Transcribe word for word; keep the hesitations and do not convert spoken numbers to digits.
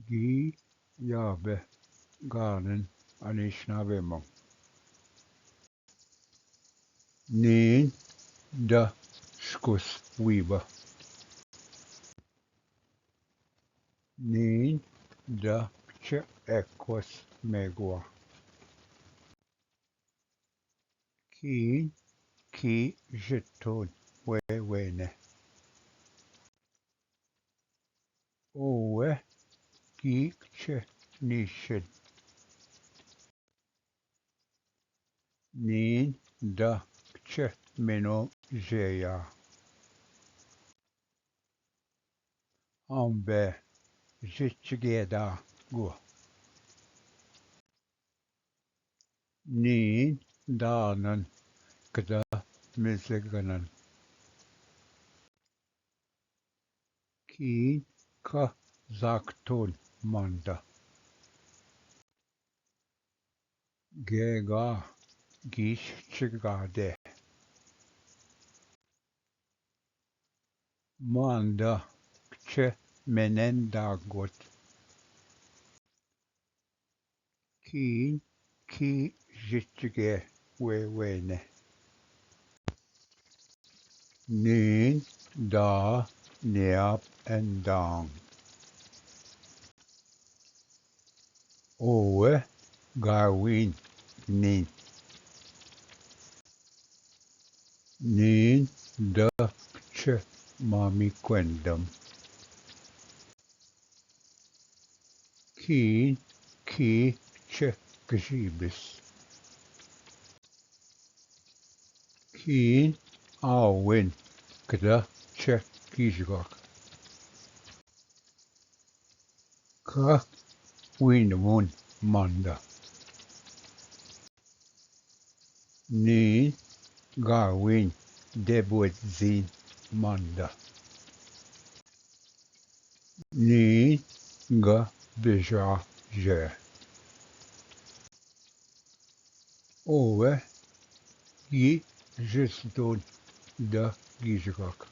गी याबे गानन अनिशना बेमो। नीन द शकुस वीबा। नीन द क्ष एकोस मेगवा। कीन की जितोन वे वेने। ओवे की क्ष निशिन। नीन द क्ष मेनो जेया। अम्बे जिच गेदा गो। नीन दानन कदा मिजगनन। कीन ख जाकतोन मांदा। गेगा गीश चिगा दे। मांदा क्ष मेनेन दागोत। कीन की जिचगे वे वेने। नीन दा न्याप एंदांग। ओवे गाविन नीन। नीन द क्ष मामी क्वेंदम। कीन की क्ष कजीबिस। कीन आविन कदा क्ष कीजगक। ख विनमुन मांदा। नीन गाविन देबोत जीन मांदा। नीन ग बेजा जे। ओवे गी जिसदोन द गीजगक।